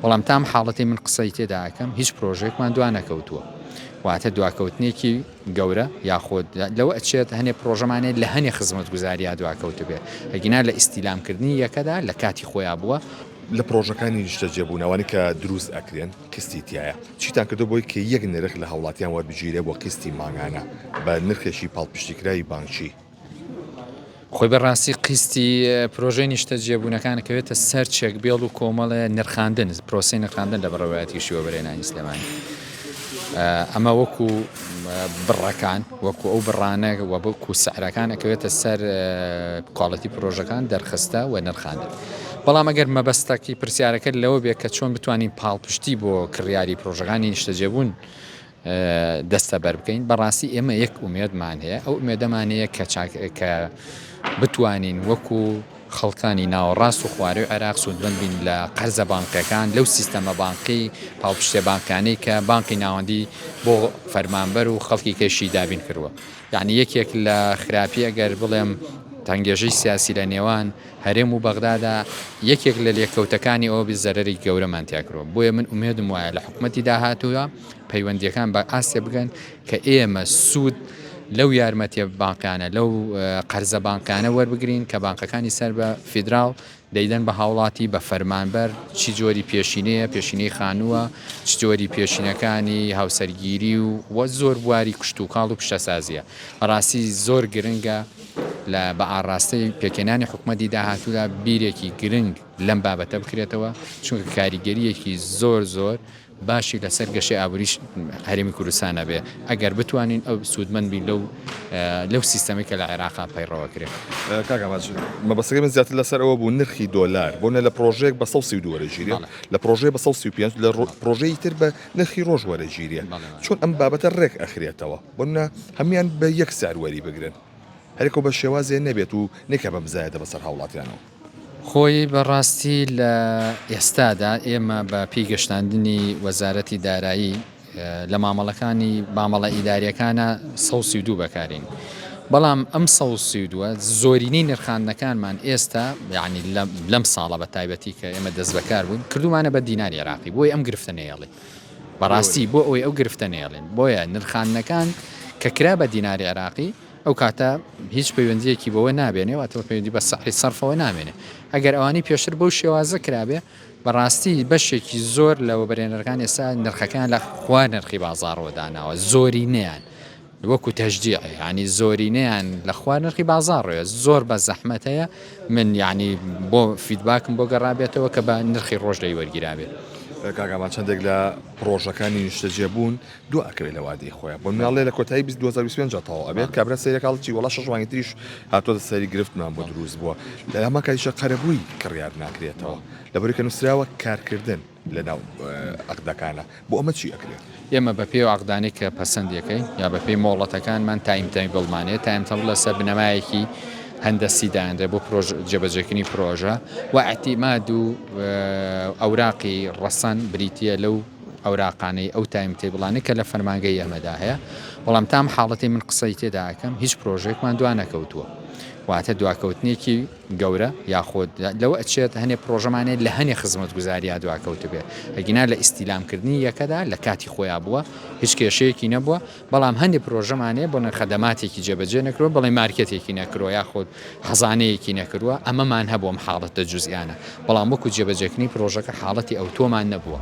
بەڵام تا ئەم حاڵەتەی من قسەی تێدا ئەکەم هیچ پرۆژەیەکمان دوا نەکەوتووە واتە دواکەوتنێکی گەورە یاخود لەوە ئەچێت هەنێ پرۆژەمان هەیە لە هەنێ خزمەتگوزاریا دواکەوتبێ ئەگینا لە ئیستیلامکردنی یەکەدا لە کاتی خۆیا بووە. لە پرۆژەکانی نیشتەجێبوون ئەوانەی کە دروست ئەکرێن قیستی تیایە چیتان کردوە بۆی کە یەک نرخ لە هاوڵاتیان وەربگیرێ بۆ قیستی مانگانە بە نرخێکی پاڵپشتیکراوی بانکی؟ خۆی بە ڕاستی قیستی پرۆژەی نیشتەجێبوونەکان کەوێتە سەر چێک بێڵ و کۆمەڵێ نرخاندن پرۆسەی نرخاندن لە بەڕێوەبەرایەتی گشتی وەبەرهێنانی سلێمانی ئەمە وەکو بڕەکان وەکو ئەو بڕانە و وەکو سعرەکان ئەکەوێتە سەر کواڵێتی پرۆژەکان دەرخستە و نرخاندن بەڵام ئەگەر مەبەستەکی پرسیارەکە لەوە بێت کە چۆن بتوانین پاڵپشتی بۆ کڕیاری پرۆژەکانی نیشتەجێبوون دەستەبەر بکەین بەڕاستی ئێمە یەک ئومێدمان هەیە ئەو ئومێدەمان هەیە کە چاک کە بتوانین وەکو خەڵکانی ناوەڕاست و خواروی عێراق سوودمەند بین لە قەرزە بانقیەکان لەو سیستەمە بانقی پاڵپشتیە بانقیانەی کە بانقی ناوەندی بۆ فەرمانبەر و خەڵکی کەشی دابین کردووە یعنی یەکێک لە خراپی ئەگەر بڵێم تەنگێژەی سیاسی لە نێوان هەرێم و بەغدادا یەکێک لە لێکەوتەکانی ئەوە بێت زەرەری گەورەمان تیا کردووە بۆیە من ئومێدم وایە لە حکومەتی داهاتووە پەیوەندیەکان بە ئاستێ بگەن کە ئێمە سوود لەو یارمەتیە بانقیانە لەو قەرزە بانقیانە وەربگرین کە بانقەکانی سەر بە فیدراڵ دەیدەن بە هاوڵاتی بە فەرمانبەر چی جۆری پێشینەیە پێشینەی خانووە چ جۆری پێشینەکانی هاوسەرگیری و وە زۆر بواری کشتوکاڵ و پیشەسازیە بەڕاستی زۆر گرنگە لە بە ئاڕاستەی پێکهێنانی حکومەتی داهاتوودا بیرێکی گرنگ لەم بابەتە بکرێتەوە چونکە کاریگەرییەکی زۆر زۆر باشی لەسەر گەشەی ئابووریش هەرێمی کوردستان هەبێ ئەگەر بتوانین ئەو سوودمەند بین لەو لەو سیستەمەی کە لە عێراقا پەیڕەوە کرێ. کاک ئامانج مەبەستەکەی من زیاتر لەسەر ئەوە بوو نرخی دۆلار بۆ نە لە پرۆژەیەک بە 132 وەرەگیرێ لە پرۆژەیە بە 135 لە پرۆژەی تر بە نرخی ڕۆژ وەرەگیرێ چۆن ئەم بابەتە ڕێک ئەخرێتەوە بۆ نە هەموان بە یەک سعر وەری بگرن هەرێکەو بە شێوازێ نەبێت و نەیکا بە مزایەدە بەسەر هاوڵاتیانەوە. خۆی بە ڕاستی لە ئێستادا ئێمە بە پێی گەشتاندنی وەزارەتی دارایی لە مامەڵەکانی مامەڵە ئیداریەکانە 132 بەکارین بەڵام ئەم 132 زۆرینەی نرخاندنەکانمان ئێستا یعنی لەم ساڵە بە تایبەتی کە ئێمە دەست بەکار بووین کردومانە بە دیناری عێراقی بۆی ئەم گرفتە نەیەڵی بەڕاستی بۆ ئەوەی ئەو گرفتە نەیەڵین بۆیە نرخاندنەکان کە کرا بە دیناری عێراقی ئەو کاتە هیچ پەیوەندیەکی بەوە نابێنێ واتە پەیوەندی بە سعری سەرفەوە نامێنێ ئەگەر ئەوانەی پێشتر بەو شێوازە کرابێ بەڕاستی بەشێکی زۆر لە وەبەرێنەرەکان ئێستا نرخەکان لە خوار نرخی بازاڕەوە داناوە زۆرینەیان وەکو تەشجیع یانی زۆرینەیان لە خوار نرخی بازاڕەوە زۆر بە زەحمەت هەیە من یانی بۆ feedback م بۆ گەڕابێتەوە کە بە نرخی ڕۆژ لێی وەرگیرابێت. کاک ئامان چەندێک لە پڕۆژەکانی نیشتەجێبوون دوا ئەکەوێت لە وادەی خۆیان بۆ مناڵێ لە کۆتایی 2025 تەواو ئەبێت کابرا سەیرەکە هەڵچی وەڵا شەش مانگی تریش هاتۆتە سەری گرفتمان بۆ دروست بووە لە هەمان کاتیشا قەرەبووی کڕیار ناکرێتەوە لەبەرئەوەی کە نووسراوە کارکردن لەناو عەقدەکانە بۆ ئەمە چی ئەکرێت؟ ئێمە بە پێی ئەو عەقدانەی کە پەسەندی ئەکەین یا بە پێی مۆڵەتەکانمان time table مان هەیە، time table لەسەر بنەمایەکی هەندەسی دانرێ بۆ پرۆژ جێبەجێکردنی پرۆژە و ئیعتیماد و ئەوراقی ڕەسەن بریتییە لەو ئەوراقانەی ئەو time table انەی کە لە فەرمانگەی ئێمەدا هەیە، بەڵام تا ئەم حاڵەتەی من قسەی تێدا ئەکەم هیچ پرۆژەیەکمان دوا نەکەوتووە واتە دواکەوتنێکی گەورە یاخود لەوە ئەچێت هەنێ پرۆژەمان هەیە لە هەنێ خزمەتگوزاریا دواکەوتبێ ئەگینا لە ئیستیلامکردنی یەکەدا لە کاتی خۆیا بووە هیچ کێشەیەکی نەبووە بەڵام هەندێ پرۆژەمان هەیە بڵێن خەدەماتێکی جێبەجێ نەکرۆ بڵێ مارکێتێکی نەکرۆ یاخود خەزانەیەکی نەکردووە ئەمەمان هەبوو ئەم حاڵەتە جوزئیانە بەڵام وەکو جێبەجێکردنی پرۆژەکە حاڵەتی ئەوتۆمان نەبووە.